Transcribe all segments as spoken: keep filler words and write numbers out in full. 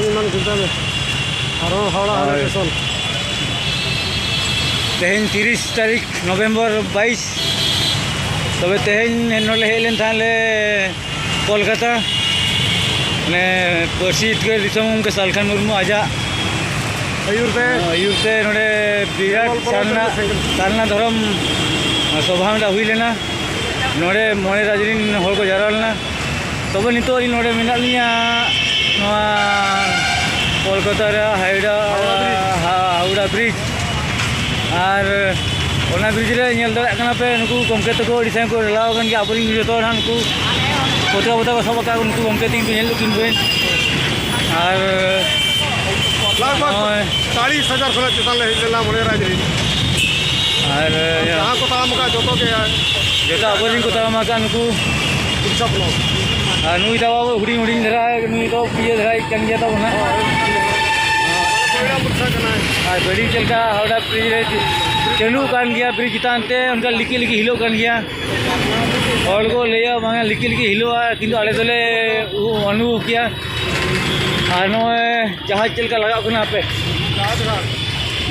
ᱮᱢᱟᱱ ᱪᱤᱱᱛᱟᱹ ᱢᱮ᱾ ᱟᱨᱦᱚᱸ ᱦᱟᱣᱲᱟ ᱦᱟᱣᱲᱟ ᱦᱳᱭ᱾ ᱥᱴᱮᱥᱚᱱ᱾ ᱛᱮᱦᱮᱧ ᱛᱤᱨᱤᱥ ᱛᱟᱹᱨᱤᱠᱷ ᱱᱚᱵᱷᱮᱢᱵᱚᱨ ᱵᱟᱭᱤᱥ᱾ ᱛᱚᱵᱮ ᱛᱮᱦᱮᱧ ᱱᱚᱰᱮ ᱦᱮᱡ ᱞᱮᱱ ᱛᱟᱦᱮᱸᱫ ᱞᱮ ᱠᱳᱞᱠᱟᱛᱟ᱾ ᱢᱟᱱᱮ ᱯᱟᱹᱨᱥᱤ ᱡᱤᱛᱠᱟᱹᱨ ᱫᱤᱥᱚᱢ ᱜᱚᱢᱠᱮ ᱥᱟᱞᱠᱷᱟᱱ ᱢᱩᱨᱢᱩ ᱟᱡᱟᱜ ᱟᱹᱭᱩᱨ ᱛᱮ᱾ ᱟᱹᱭᱩᱨ ᱛᱮ ᱱᱚᱰᱮ ᱵᱤᱨᱟᱴ ᱵᱚᱞ ᱵᱚᱞ ᱥᱟᱨᱱᱟ, ᱠᱟᱛᱮ ᱥᱮᱸᱜᱮᱞ᱾ ᱥᱟᱨᱱᱟ ᱫᱷᱚᱨᱚᱢ ᱥᱚᱵᱷᱟ ᱢᱤᱫᱴᱟᱝ ᱦᱩᱭ ᱞᱮᱱᱟ᱾ ᱱᱚᱰᱮ ᱢᱚᱬᱮ ᱨᱟᱡᱽ ᱨᱮᱱ ᱦᱚᱲ ᱠᱚ ᱡᱟᱣᱨᱟ ᱞᱮᱱᱟ᱾ ᱛᱚᱵᱮ ᱱᱤᱛᱚᱜ ᱟᱹᱞᱤᱧ ᱱᱚᱰᱮ ᱢᱮᱱᱟᱜ ᱞᱤᱧᱟ ᱱᱚᱣᱟ ᱠᱳᱞᱠᱟᱛᱟ ᱨᱮ ᱦᱟᱣᱲᱟ, ᱦᱟᱣᱲᱟ ᱵᱨᱤᱡᱽ᱾ ᱦᱟ-, ᱦᱟᱣᱲᱟ ᱵᱨᱤᱡᱽ᱾ ᱟᱨ ᱚᱱᱟ ᱵᱨᱤᱡᱽ ᱨᱮ ᱧᱮᱞ ᱫᱟᱲᱮᱭᱟᱜ ᱠᱟᱱᱟ ᱯᱮ, ᱱᱩᱠᱩ ᱜᱚᱢᱠᱮ ᱛᱟᱠᱚ ᱟᱹᱰᱤ ᱥᱟᱸᱜᱮ ᱠᱚ ᱨᱮᱞᱟᱣ ᱟᱠᱟᱱ ᱜᱮᱭᱟ᱾ ᱟᱵᱚᱨᱮᱱ ᱡᱚᱛᱚ ᱦᱚᱲ ᱱᱩᱠᱩ ᱯᱚᱛᱨᱟ ᱵᱚᱛᱟ ᱠᱚ ᱥᱟᱵ ᱟᱠᱟᱫ ᱠᱚ, ᱱᱩᱠᱩ ᱜᱚᱢᱠᱮ ᱛᱤᱧ ᱠᱚ ᱧᱮᱞ ᱠᱤᱱ ᱯᱮ᱾ ᱟᱨ ᱞᱟᱜᱽ ᱵᱷᱟᱜᱽ ᱱᱚᱜᱼᱚᱭ ᱪᱟᱞᱤᱥ ᱦᱟᱡᱟᱨ ᱠᱷᱚᱱᱟᱜ ᱪᱮᱛᱟᱱ ᱞᱮ ᱦᱮᱡ ᱞᱮᱱᱟ ᱢᱚᱬᱮ ᱨᱟᱡᱽ ᱨᱮ᱾ ᱟᱨ ᱡᱟᱦᱟᱸ ᱠᱚ ᱛᱟᱲᱟᱢ ᱟᱠᱟᱫ ᱡᱚᱛᱚ ᱜᱮ ᱡᱚᱛᱚ ᱟᱵᱚᱨᱮᱱ ᱠᱚ ᱛᱟᱲᱟᱢ ᱟᱠᱟᱫ ᱱᱩᱠᱩ᱾ ᱩᱲᱤᱥᱥᱟ ᱯᱚᱱᱚᱛ᱾ ᱟᱨ ᱱᱩᱭ ᱫᱚ ᱟᱵᱚ ᱦᱩᱰᱤᱧ ᱦᱩᱰᱤᱧ ᱫᱷᱟᱨᱟ, ᱱᱩᱭ ᱫᱚ ᱤᱭᱟᱹ ᱫᱷᱟᱨᱟ ᱠᱟᱱ ᱜᱮᱭᱟ ᱛᱟᱵᱚᱱ ᱦᱟᱸᱜ᱾ ᱦᱳᱭ᱾ ᱵᱚᱭᱨᱟ ᱢᱩᱨᱪᱷᱟ ᱠᱟᱱᱟᱭ᱾ ᱟᱨ ᱜᱟᱹᱰᱤ ᱪᱮᱫ ᱞᱮᱠᱟ ᱦᱟᱣᱲᱟ ᱵᱨᱤᱡᱽ ᱨᱮ ᱪᱟᱹᱞᱩᱜ ᱠᱟᱱ ᱜᱮᱭᱟ, ᱵᱨᱤᱡᱽ ᱪᱮᱛᱟᱱ ᱛᱮ ᱚᱱᱠᱟ ᱞᱤᱠᱤ ᱞᱤᱠᱤ ᱦᱤᱞᱚᱜ ᱠᱟᱱ ᱜᱮᱭᱟ᱾ ᱦᱚᱲ ᱠᱚ ᱞᱟᱹᱭᱟ ᱵᱟᱝᱟ ᱞᱤᱠᱤ ᱞᱤᱠᱤ ᱦᱤᱞᱚᱜᱼᱟ, ᱠᱤᱱᱛᱩ ᱟᱞᱮ ᱫᱚᱞᱮ ᱚᱱᱩᱵᱷᱚᱵ ᱠᱮᱭᱟ᱾ ᱟᱨ ᱱᱚᱜᱼᱚᱭ ᱡᱟᱦᱟᱡᱽ ᱪᱮᱫ ᱞᱮᱠᱟ ᱞᱟᱜᱟᱜ ᱠᱟᱱᱟ ᱟᱯᱮ?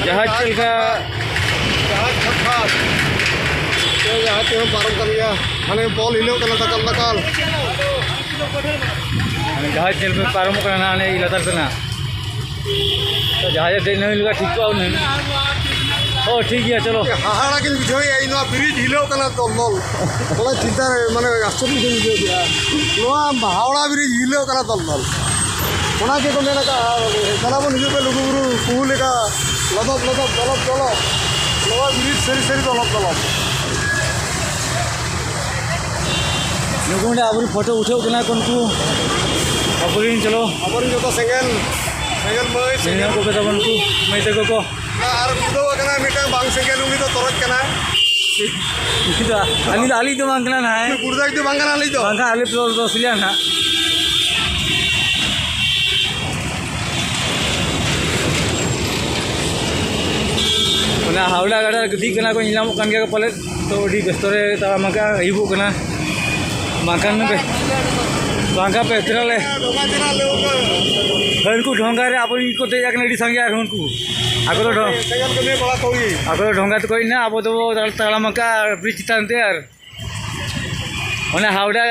ᱡᱟᱦᱟᱡᱽ ᱪᱮᱫ ᱞᱮᱠᱟ? ᱡᱟᱦᱟᱡᱽ ᱯᱷᱟᱴ ᱯᱷᱟᱴ᱾ ᱡᱟᱦᱟᱡᱽ ᱛᱮᱦᱚᱸ ᱯᱟᱨᱚᱢ ᱠᱟᱱ ᱜᱮᱭᱟ᱾ ᱦᱟᱱᱮ ᱵᱚᱞ ᱦᱤᱞᱟᱹᱜ ᱠᱟᱱᱟ ᱫᱟᱠᱟᱞ ᱫᱟᱠᱟᱞ᱾ ᱢᱟᱱᱮ ᱡᱟᱦᱟᱡᱽ ᱧᱮᱞ ᱯᱮ ᱯᱟᱨᱚᱢᱚᱜ ᱠᱟᱱᱟ ᱱᱟᱦᱟᱜ ᱦᱟᱱᱮ ᱤᱭᱟᱹ ᱞᱟᱛᱟᱨ ᱥᱮᱱᱟᱜ᱾ ᱛᱚ ᱡᱟᱦᱟᱡᱽ ᱨᱮ ᱫᱮᱡ ᱦᱩᱭ ᱞᱮᱱᱠᱷᱟᱱ ᱴᱷᱤᱠ ᱠᱚᱜᱼᱟ ᱦᱩᱱᱟᱹᱝ᱾ ᱦᱳᱭ, ᱴᱷᱤᱠ ᱜᱮᱭᱟ, ᱪᱚᱞᱚ᱾ ᱦᱟᱦᱟᱲᱟ ᱜᱤᱧ ᱵᱩᱡᱷᱟᱹᱣᱮᱫᱼᱟ ᱤᱧ, ᱱᱚᱣᱟ ᱵᱨᱤᱡᱽ ᱦᱤᱞᱟᱹᱜ ᱠᱟᱱᱟ ᱫᱚᱞ ᱫᱚᱞ᱾ ᱚᱱᱟ ᱪᱤᱱᱛᱟᱹ ᱨᱮ ᱢᱟᱱᱮ ᱟᱥᱪᱚᱨᱡᱚ ᱜᱤᱧ ᱵᱩᱡᱷᱟᱹᱣ ᱠᱮᱫᱼᱟ᱾ ᱱᱚᱣᱟ ᱦᱟᱣᱲᱟ ᱵᱨᱤᱡᱽ ᱦᱤᱞᱟᱹᱜ ᱠᱟᱱᱟ ᱫᱚᱞ ᱫᱚᱞ᱾ ᱚᱱᱟ ᱜᱮᱠᱚ ᱢᱮᱱ ᱟᱠᱟᱫᱼᱟ, ᱫᱮᱞᱟ ᱵᱚᱱ ᱦᱤᱡᱩᱜ ᱯᱮ ᱞᱩᱜᱩᱵᱩᱨᱩ ᱠᱩᱦᱩ ᱞᱮᱠᱟ ᱞᱚᱫᱚᱵ ᱞᱚᱫᱚᱵ ᱫᱚᱞᱚᱵ ᱫᱚᱞᱚᱵ᱾ ᱱᱚᱣᱟ ᱵᱨᱤᱡᱽ ᱥᱟᱹᱨᱤ ᱥᱟᱹᱨᱤ ᱫᱚᱞᱚᱵ ᱫᱚᱞᱚᱵ᱾ ᱱᱩᱠᱩ ᱚᱸᱰᱮ ᱟᱵᱚᱨᱮᱱ ᱯᱷᱳᱴᱳ ᱩᱴᱷᱟᱹᱣ ᱠᱟᱱᱟ ᱠᱚ ᱱᱩᱠᱩ᱾ ᱟᱵᱚᱨᱮᱱ ᱪᱚᱞᱚ᱾ ᱟᱵᱚᱨᱮᱱ ᱡᱚᱛᱚ ᱥᱮᱸᱜᱮᱞ, ᱥᱮᱸᱜᱮᱞ ᱢᱟᱹᱭ, ᱥᱮᱸᱜᱮᱞ ᱥᱮᱸᱜᱮᱞ᱾ ᱠᱚᱯᱮ ᱛᱟᱵᱚᱱ ᱱᱩᱠᱩ ᱢᱟᱹᱭ ᱛᱟᱠᱚ ᱠᱚ᱾ ᱟᱨ ᱩᱰᱟᱹᱣ ᱟᱠᱟᱱᱟ ᱢᱤᱫᱴᱟᱝ ᱵᱟᱝ ᱥᱮᱸᱜᱮᱞ, ᱩᱱᱤ ᱫᱚ ᱛᱚᱨᱚᱡ ᱠᱟᱱᱟᱭ᱾ ᱩᱱᱤ ᱫᱚ, ᱟᱹᱞᱤᱧ ᱫᱚ, ᱟᱹᱞᱤᱧ ᱫᱚ ᱵᱟᱝ ᱠᱟᱱᱟ ᱱᱟᱦᱟᱭ᱾ ᱩᱱᱤ ᱵᱩᱨᱫᱟ ᱡᱩᱫᱤ ᱵᱟᱝ ᱠᱟᱱᱟ ᱟᱹᱞᱤᱧ ᱫᱚ᱾ ᱵᱟᱝᱠᱷᱟᱱ ᱟᱞᱮ ᱫᱚ, ᱫᱚ ᱥᱤᱞᱤᱭᱟ ᱱᱟᱦᱟᱜ᱾ ᱚᱱᱟ ᱦᱟᱣᱲᱟ ᱜᱟᱰᱟ ᱨᱮ ᱜᱤᱛᱤᱡ ᱠᱟᱱᱟ ᱠᱚ, ᱧᱮᱞ ᱧᱟᱢᱚᱜ ᱠᱟᱱ ᱜᱮᱭᱟ ᱠᱚ ᱯᱟᱞᱮᱫ᱾ ᱛᱚ ᱟᱹᱰᱤ ᱵᱮᱥᱛᱚ ᱨᱮ ᱛᱟᱲᱟᱢ ᱟᱠᱟᱫᱼᱟ, ᱟᱹᱭᱩᱵᱚᱜ ᱠᱟᱱᱟ᱾ ᱵᱟᱝᱠᱷᱟᱱ ᱵᱮ-, ᱵᱟᱝᱠᱟ ᱯᱮ ᱛᱤᱱᱟᱹᱜ ᱞᱮ ᱰᱷᱚᱸᱜᱟ ᱪᱟᱞᱟᱜ ᱞᱮ ᱩᱱᱠᱩ᱾ ᱦᱳᱭ, ᱩᱱᱠᱩ ᱰᱷᱚᱸᱜᱟ ᱨᱮ ᱟᱵᱚ ᱠᱚ ᱫᱮᱡ ᱟᱠᱟᱱᱟ ᱟᱹᱰᱤ ᱥᱟᱸᱜᱮ, ᱟᱨ ᱩᱱᱠᱩ ᱟᱠᱚ ᱫᱚ ᱰᱷᱚ-, ᱥᱟᱭᱠᱮᱞ ᱠᱚ ᱱᱤᱭᱮ ᱠᱚᱲᱟ ᱠᱚ ᱜᱮ᱾ ᱟᱠᱚ ᱫᱚ ᱰᱷᱚᱸᱜᱟ ᱛᱮᱠᱚ ᱦᱮᱡ ᱮᱱᱟ, ᱟᱵᱚ ᱫᱚ ᱛᱟᱲᱟᱢ ᱟᱠᱟᱫ ᱟᱨ ᱵᱨᱤᱡᱽ ᱪᱮᱛᱟᱱ ᱛᱮ, ᱟᱨ ᱚᱱᱟ ᱦᱟᱣᱲᱟ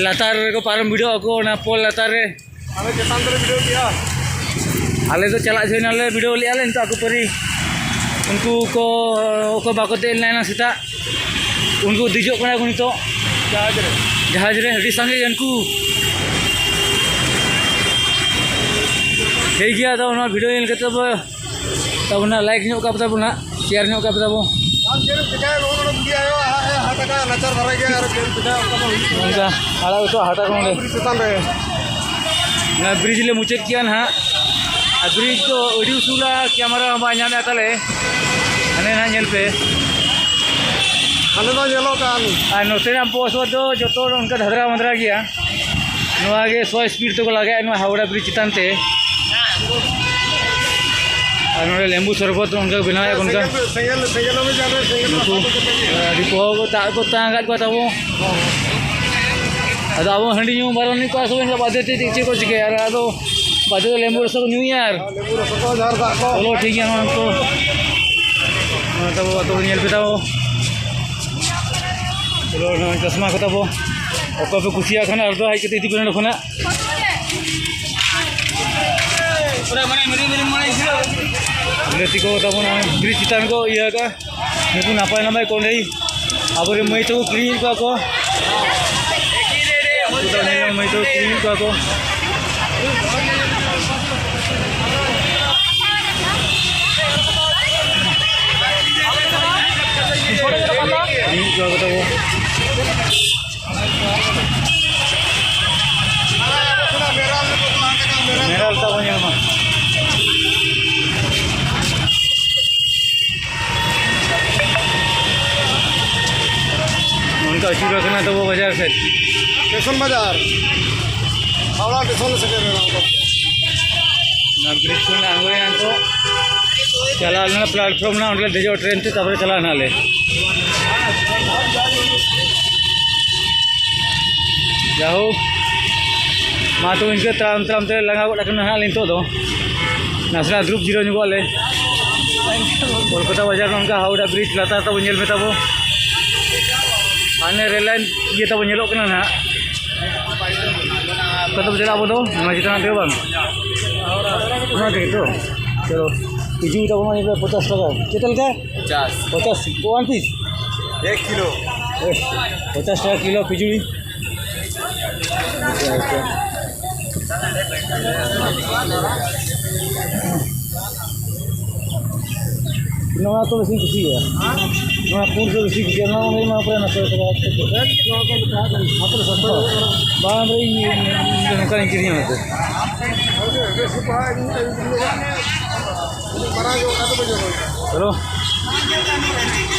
ᱞᱟᱛᱟᱨ ᱨᱮᱠᱚ ᱯᱟᱨᱚᱢ ᱵᱷᱤᱲᱚᱜ ᱟᱠᱚ, ᱚᱱᱟ ᱯᱳᱞ ᱞᱟᱛᱟᱨ ᱨᱮ᱾ ᱟᱞᱮ ᱪᱮᱛᱟᱱ ᱨᱮ ᱵᱷᱤᱲᱚᱜ ᱜᱮᱭᱟ᱾ ᱟᱞᱮ ᱫᱚ ᱪᱟᱞᱟᱜ ᱡᱚᱦᱚᱜ ᱱᱟᱞᱮ ᱵᱷᱤᱲᱚᱜ ᱞᱮᱜᱼᱟ ᱞᱮ, ᱱᱤᱛᱚᱜ ᱟᱠᱚ ᱯᱟᱹᱨᱤ ᱩᱱᱠᱩ ᱠᱚ, ᱚᱠᱚᱭ ᱵᱟᱠᱚ ᱫᱮᱡ ᱞᱮᱱᱟ ᱥᱮᱛᱟᱜ, ᱩᱱᱠᱩ ᱫᱮᱡᱚᱜ ᱠᱟᱱᱟ ᱠᱚ ᱱᱤᱛᱚᱜ᱾ ᱡᱟᱦᱟᱡᱽ ᱨᱮ᱾ ᱡᱟᱦᱟᱡᱽ ᱨᱮ ᱟᱹᱰᱤ ᱥᱟᱸᱜᱮ ᱩᱱᱠᱩ᱾ ᱴᱷᱤᱠ ᱜᱮᱭᱟ, ᱟᱫᱚ ᱱᱚᱣᱟ ᱵᱷᱤᱰᱤᱭᱳ ᱧᱮᱞ ᱠᱟᱛᱮ ᱵᱚ, ᱛᱟᱵᱚᱱᱟ, ᱞᱟᱭᱤᱠ ᱧᱚᱜ ᱠᱟᱜ ᱛᱟᱵᱚᱱᱟ, ᱥᱮᱭᱟᱨ ᱧᱚᱜ ᱠᱟᱜ ᱛᱟᱵᱚ᱾ ᱟᱨ ᱪᱮᱫ ᱮᱢ ᱪᱤᱠᱟᱹᱭᱟ, ᱱᱚᱜᱼᱚ ᱱᱚᱰᱮ ᱵᱩᱜᱤ ᱟᱭᱳ, ᱦᱟᱴ ᱟᱠᱟ ᱱᱟᱪᱟᱨ ᱫᱷᱟᱨᱟ ᱜᱮᱭᱟ, ᱟᱨ ᱪᱮᱫ ᱮᱢ ᱪᱤᱠᱟᱹᱭᱟ, ᱚᱱᱠᱟ ᱫᱚ ᱦᱩᱭᱩᱜ ᱠᱟᱱᱟ᱾ ᱚᱱᱠᱟ ᱟᱲᱟᱜ ᱩᱛᱩ ᱦᱟᱴ ᱟᱠᱟ ᱱᱚᱰᱮ᱾ ᱪᱮᱛᱟᱱ ᱨᱮ᱾ ᱚᱱᱟ ᱵᱨᱤᱡᱽ ᱞᱮ ᱢᱩᱪᱟᱹᱫ ᱠᱮᱜᱼᱟ ᱱᱟᱦᱟᱜ᱾ ᱟᱨ ᱵᱨᱤᱡᱽ ᱫᱚ ᱟᱹᱰᱤ ᱩᱥᱩᱞᱟ, ᱠᱮᱢᱮᱨᱟ ᱦᱚᱸ ᱵᱟᱭ ᱧᱟᱢᱮᱫ ᱛᱟᱞᱮ᱾ ᱦᱟᱱᱮ ᱱᱟᱦᱟᱜ ᱧᱮᱞ ᱯᱮ᱾ ᱦᱟᱱᱮ ᱫᱚ ᱧᱮᱞᱚᱜ ᱠᱟᱱ᱾ ᱟᱨ ᱱᱚᱛᱮᱱᱟᱜ ᱵᱚᱥ ᱫᱚ ᱡᱚᱛᱚ ᱚᱱᱠᱟ ᱫᱷᱟᱫᱽᱨᱟ ᱢᱟᱫᱽᱨᱟ ᱜᱮᱭᱟ᱾ ᱱᱚᱣᱟ ᱜᱮ ᱥᱚ ᱥᱯᱤᱰ ᱛᱮᱠᱚ ᱞᱟᱜᱟᱭᱮᱫ ᱱᱚᱣᱟ ᱦᱟᱣᱲᱟ ᱵᱨᱤᱡᱽ ᱪᱮᱛᱟᱱ ᱛᱮ᱾ ᱟᱨ ᱱᱚᱰᱮ ᱞᱮᱵᱩ ᱥᱚᱨᱵᱚᱛ ᱚᱱᱠᱟ ᱠᱚ ᱵᱮᱱᱟᱣᱮᱫ ᱚᱱᱠᱟ᱾ ᱥᱮᱸᱜᱮᱞ, ᱥᱮᱸᱜᱮᱞ, ᱥᱮᱸᱜᱮᱞ ᱚᱵᱷᱤᱡᱟᱱ ᱨᱮ ᱥᱮᱸᱜᱮᱞ ᱱᱩᱠᱩ ᱟᱹᱰᱤ ᱯᱚᱦᱚ ᱠᱚ ᱛᱟᱜ ᱠᱚ ᱛᱟᱝ ᱟᱠᱟᱫ ᱠᱚᱣᱟ ᱛᱟᱵᱚ᱾ ᱟᱫᱚ ᱟᱵᱚ ᱦᱟᱺᱰᱤ ᱧᱩ ᱵᱟᱨᱚᱱ ᱠᱚᱣᱟ ᱥᱮ ᱵᱟᱫᱽᱫᱷᱚ ᱛᱮ ᱪᱮᱫ ᱠᱚ ᱪᱤᱠᱟᱹᱭᱟ? ᱟᱨ ᱟᱫᱚ ᱵᱟᱫᱽᱫᱷᱚ ᱛᱮ ᱞᱮᱵᱩ ᱨᱚᱥ ᱠᱚ ᱧᱩᱭᱟ ᱟᱨ ᱞᱮᱵᱩ ᱨᱚᱥ ᱠᱚ, ᱡᱟᱦᱟᱸ ᱫᱟᱜ ᱠᱚ᱾ ᱪᱚᱞᱚ ᱴᱷᱤᱠ ᱜᱮᱭᱟ, ᱱᱚᱣᱟ ᱠᱚ, ᱱᱚᱣᱟ ᱛᱟᱵᱚ ᱟᱛᱳ ᱧᱮᱞ ᱯᱮ ᱛᱟᱵᱚ᱾ ᱪᱚᱞᱚ, ᱱᱚᱣᱟ ᱪᱚᱥᱢᱟ ᱠᱚ ᱛᱟᱵᱚ᱾ ᱚᱠᱚᱭ ᱯᱮ ᱠᱩᱥᱤᱭᱟᱜ ᱠᱷᱟᱱ ᱟᱨ ᱫᱚ ᱦᱮᱡ ᱠᱟᱛᱮ ᱤᱫᱤ ᱯᱮ ᱱᱚᱰᱮ ᱠᱷᱚᱱᱟᱜ᱾ ᱜᱟᱛᱮ ᱠᱚ ᱛᱟᱵᱚᱱ ᱱᱚᱜᱼᱚᱭ ᱵᱨᱤᱡᱽ ᱪᱮᱛᱟᱱ ᱠᱚ ᱤᱭᱟᱹ ᱟᱠᱟᱫᱼᱟ᱾ ᱱᱩᱠᱩ ᱱᱟᱯᱟᱭ ᱱᱟᱯᱟᱭ ᱠᱚᱸᱰᱮᱭ ᱟᱵᱚᱨᱮᱱ ᱢᱟᱹᱭ ᱛᱟᱠᱚ ᱠᱤᱨᱤᱧᱮᱫ ᱠᱚᱣᱟ ᱠᱚ᱾ ᱩᱱᱠᱩ ᱫᱚ ᱧᱮᱞ ᱢᱟᱹᱭ ᱛᱟᱠᱚ ᱠᱤᱨᱤᱧᱮᱫ ᱠᱚᱣᱟ ᱠᱚ᱾ ᱠᱤᱨᱤᱧᱮᱫ ᱠᱚᱣᱟ ᱠᱚ ᱛᱟᱵᱚ᱾ ᱢᱮᱨᱟᱞ ᱛᱟᱵᱚ ᱧᱮᱞ ᱢᱟ᱾ ᱚᱱᱠᱟ ᱟᱹᱪᱩᱨ ᱟᱠᱟᱱᱟ ᱛᱟᱵᱚ ᱵᱟᱡᱟᱨ ᱥᱮᱫ᱾ ᱥᱴᱮᱥᱚᱱ ᱵᱟᱡᱟᱨ᱾ ᱦᱟᱣᱲᱟ ᱥᱴᱮᱥᱚᱱ ᱞᱮ ᱥᱮᱴᱮᱨ ᱮᱱᱟ᱾ ᱚᱱᱟ ᱵᱨᱤᱡᱽ ᱠᱷᱚᱱ ᱞᱮ ᱟᱬᱜᱚᱭᱮᱱᱟ ᱱᱤᱛᱚᱜ᱾ ᱪᱟᱞᱟᱣ ᱞᱮᱱᱟ ᱯᱞᱟᱴᱯᱷᱚᱨᱢ ᱨᱮᱱᱟᱜ, ᱚᱸᱰᱮ ᱞᱮ ᱫᱮᱡᱚᱜᱼᱟ ᱴᱨᱮᱱ ᱛᱮ, ᱛᱟᱨᱯᱚᱨᱮ ᱪᱟᱞᱟᱣ ᱱᱟᱞᱮ᱾ ᱡᱟᱭᱦᱳᱠ, ᱢᱟ ᱛᱚᱵᱮ ᱤᱱᱠᱟᱹ ᱛᱟᱲᱟᱢ ᱛᱟᱲᱟᱢ ᱛᱮ ᱞᱟᱸᱜᱟ ᱜᱚᱫ ᱟᱠᱟᱱᱟ ᱦᱟᱸᱜ ᱱᱤᱛᱚᱜ ᱫᱚ᱾ ᱱᱟᱥᱮᱱᱟᱜ ᱫᱩᱲᱩᱵ ᱡᱤᱨᱟᱹᱣ ᱧᱚᱜᱚᱜ ᱟᱞᱮ᱾ ᱠᱳᱞᱠᱟᱛᱟ ᱵᱟᱡᱟᱨ ᱱᱚᱝᱠᱟ ᱦᱟᱣᱲᱟ ᱵᱨᱤᱡᱽ ᱞᱟᱛᱟᱨ ᱛᱟᱵᱚ ᱧᱮᱞ ᱢᱮ ᱛᱟᱵᱚ᱾ ᱦᱟᱱᱮ ᱨᱮᱞ ᱞᱟᱭᱤᱱ ᱤᱭᱟᱹ ᱛᱟᱵᱚ ᱧᱮᱞᱚᱜ ᱠᱟᱱᱟ ᱱᱟᱦᱟᱜ᱾ ᱚᱠᱟ ᱛᱮᱵᱚ ᱪᱟᱞᱟᱜᱼᱟ ᱟᱵᱚ ᱫᱚ? ᱱᱚᱣᱟ ᱪᱮᱛᱟᱱ ᱛᱮ ᱵᱟᱝ? ᱚᱱᱟ ᱛᱮᱜᱮ ᱛᱚ? ᱪᱚᱞᱚ, ᱯᱤᱡᱩ ᱛᱟᱵᱚ ᱢᱟ ᱱᱤᱛᱚᱜ ᱯᱚᱪᱟᱥ ᱴᱟᱠᱟ᱾ ᱪᱮᱫ ᱞᱮᱠᱟ? ᱯᱚᱪᱟᱥ᱾ ᱯᱚᱪᱟᱥ, ᱚᱣᱟᱱ ᱯᱤᱥ? ᱮᱠ ᱠᱤᱞᱳ᱾ ᱮ, ᱯᱚᱪᱟᱥ ᱴᱟᱠᱟ ᱠᱤᱞᱳ ᱯᱤᱡᱩ᱾ ᱟᱪᱪᱷᱟ, ᱟᱪᱪᱷᱟ᱾ ᱱᱚᱣᱟ ᱠᱚ ᱵᱮᱥᱤᱧ ᱠᱩᱥᱤᱭᱟᱜᱼᱟ᱾ ᱱᱚᱣᱟ ᱯᱩᱸᱰ ᱫᱚ ᱵᱮᱥᱤᱧ ᱠᱩᱥᱤᱭᱟᱜᱼᱟ᱾ ᱱᱚᱣᱟ ᱢᱟᱹᱭ ᱱᱚᱣᱟ ᱠᱚᱨᱮ ᱱᱟᱥᱮ ᱫᱷᱟᱨᱟ ᱟᱪᱪᱷᱟ, ᱟᱪᱪᱷᱟ᱾ ᱵᱟᱝ, ᱵᱟᱝ, ᱤᱧ ᱱᱚᱝᱠᱟᱧ ᱠᱤᱨᱤᱧᱟ ᱢᱮᱱᱛᱮ᱾ ᱪᱚᱞᱚ᱾